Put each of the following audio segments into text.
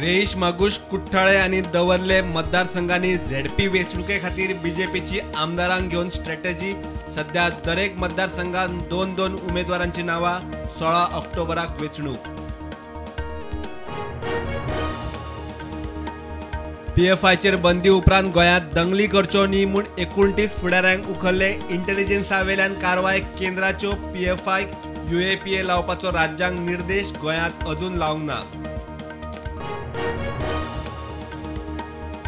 रेईश मागूश कुठ्ठाळे आनी दवर्ले मतदारसंघांनी झेडपी वेंचणुके खातीर बीजेपीची आमदारांक घेवन स्ट्रॅटजी. सध्या दरेक मतदारसंघात 2-2 उमेदवारांची नांवां. 16 ऑक्टोबराक वेंचणूक. पीएफआयचेर बंदी उपरांत गोंयांत दंगली करच्यो न्ही म्हूण 29 फुडाऱ्यांक उखल्ले. इंटेलिजन्सावेल्यान कारवाय. केंद्राच्यो पीएफआयक यूएपीए लावपाचो राज्यांक निर्देश. गोंयांत अजून लावंक ना.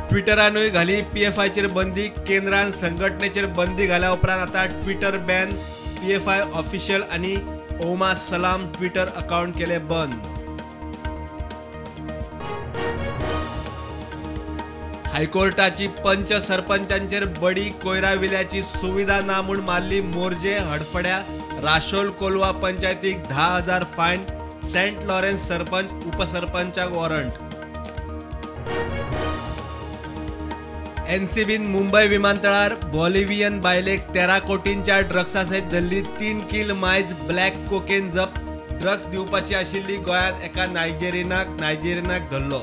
ट्विटरानूय घाली पीएफआयचेर बंदी. केंद्रान संघटनेचेर बंदी घाल्या उपरांत आतां ट्विटर बॅन. पीएफआय ऑफिशियल आनी ओमा सलाम ट्विटर अकाउंट केले बंद. हायकोर्टाची पंच सरपंचांचेर बडी. कोयरा विल्याची सुविधा ना म्हूण मारली मोरजे हडफड्या राशोल कोलवा पंचायतीक 10,000 फायन. सेंट लॉरेन्स सरपंच उपसरपंचाक वॉरंट. एनसीबीन मुंबय विमानतळार बॉलिव्हियन बायलेक 13 कोटींच्या ड्रग्सा सयत धरली. 3 किल मायज ब्लॅक कोकेन जप्त. ड्रग्स दिवपाची आशिल्ली गोंयांत एका नायजेरियनाक धरलो.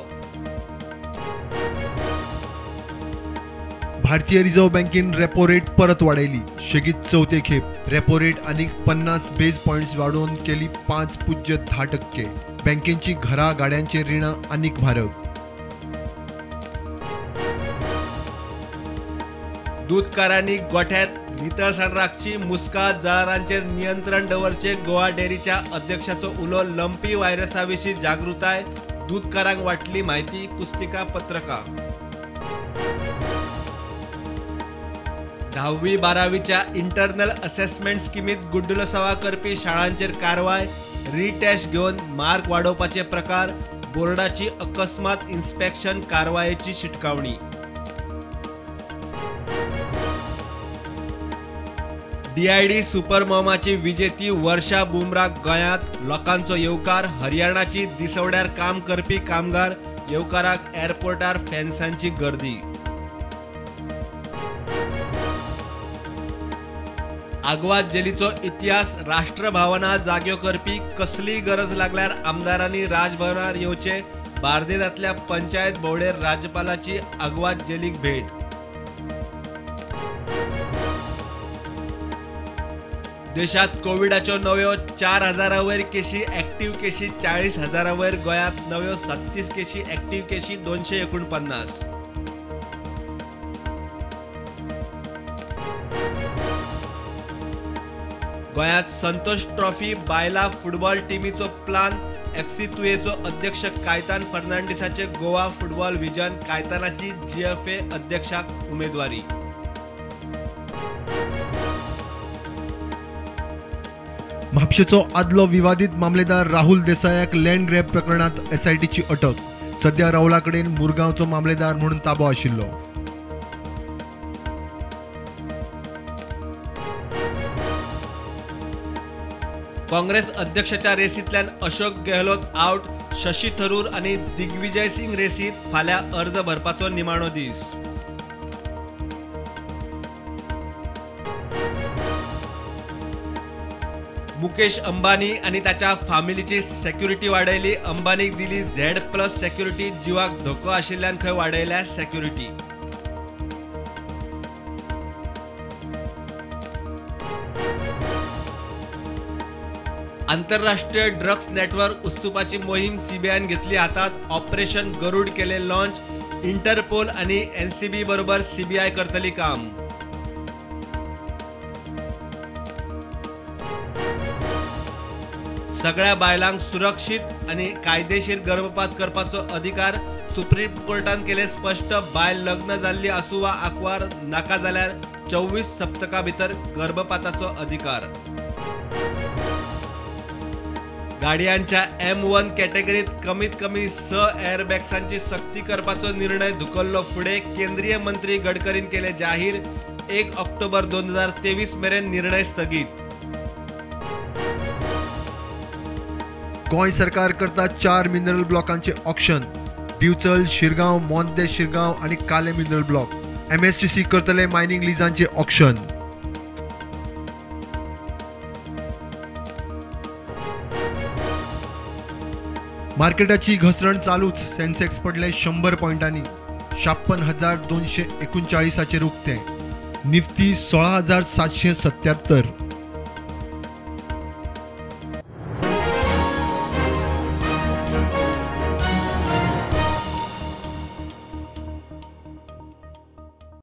भारतीय रिझर्व्ह बँकेन रेपो रेट परत वाडयली. शेगीत चवथे खेप रेपो रेट आनीक 50 बेस पॉयंट्स वाडोवन केली 5.10%. बँकेची घरा गाड्यांचे रिणां आनीक म्हारग. दूदकारांनी गोठ्यांत नितळसाण राखची. मुस्का जळारांचेर नियंत्रण दवरचे. गोवा डेअरीच्या अध्यक्षाचो उलो. लंपी व्हायरसा विशीं जागृताय. दूदकारांक वांटली म्हायती पुस्तिका पत्रकां. 10वी 12वीच्या इंटरनल असेसमेंट स्किमीत गुड्डलसवा करपी शाळांचेर कारवाय. रिटेस्ट घेवन मार्क वाडोवपाचे प्रकार. बोर्डाची अकस्मात इन्स्पेक्शन कारवायेची शिटकावणी. DID super मॉमाची विजेती वर्षा बुमराक गोंयांत लोकांचो येवकार. हरियाणाची दिसवड्यार काम करपी कामगार येवकाराक एअरपोर्टार फॅन्सांची गर्दी. आग्वाद जेलीचो इतिहास राष्ट्रभावना जाग्यो करपी. कसलीय गरज लागल्यार आमदारांनी राजभवनार येवचे. बार्देजांतल्या पंचायत भोंवडेर राज्यपालाची आग्वाद जेलीक भेट. देशात कोविडाच्यो नव्यो 4,000 वयर केशी. ऍक्टिव्ह केशी 40,000 वयर. गोंयांत नव्यो 37 केशी. ऍक्टिव्ह केशी 249. गोंयांत संतोष ट्रॉफी बायला फुटबॉल टिमीचो प्लान. एफसी तुयेचो अध्यक्ष कायतान फर्नांडीसाचे गोवा फुटबॉल विजन. कायतानाची जीएफए अध्यक्षाक उमेदवारी. म्हापशेचो आदलो विवादीत मामलेदार राहुल देसायाक लँड ग्रॅब प्रकरणात एसआयटीची अटक. सध्या राहुला कडेन मुरगांवचो मामलेदार म्हणून ताबो आशिल्लो. काँग्रेस अध्यक्षाच्या रेसींतल्यान अशोक गेहलोत आउट. शशी थरूर आनी दिग्विजय सिंग रेसींत. फाल्यां अर्ज भरपाचो निमाणो दीस. मुकेश अंबानी आनी ताच्या फामिलीची सेक्युरिटी वाडयली. अंबानीक दिली Z+ security. जिवाक धोको आशिल्ल्यान खंय वाडयल्या सेक्युरिटी. आंतरराष्ट्रीय ड्रग्स नेटवर्क उस्तुपाची मोहीम सीबीआयन घेतली हातात. ऑपरेशन गरुड केले लॉन्च. इंटरपोल आनी एनसीबी बरोबर सीबीआय करतली काम. सगळ्या बायलांक सुरक्षीत आनी कायदेशीर गर्भपात करपाचो अधिकार. सुप्रीम कोर्टान केले स्पश्ट. बायल लग्न जाल्ली आसूं वा आंकवार, नाका जाल्यार 24 सप्तकां भितर गर्भपाताचो अधिकार. गाडयांच्या M1 कॅटेगरीत कमीत कमी 6 एअरबॅग्सांची सक्ती करपाचो निर्णय धुकल्लो फुडें. केंद्रीय मंत्री गडकरीन केले जाहीर. 1 ऑक्टोबर 2023 मेरेन निर्णय स्थगीत. गोंय सरकार करता 4 मिनरल ब्लॉकांचे ऑक्शन. दिवचल, शिरगांव, मोंते शिरगांव आनी काले मिनरल ब्लॉक. एमएसटीसी करतले मायनिंग लिजांचे ऑक्शन. मार्केटाची घसरण चालूच. सेन्सेक्स पडले 100 पॉयंटांनी 56,239 उक्ते. निफ्टी 16,777.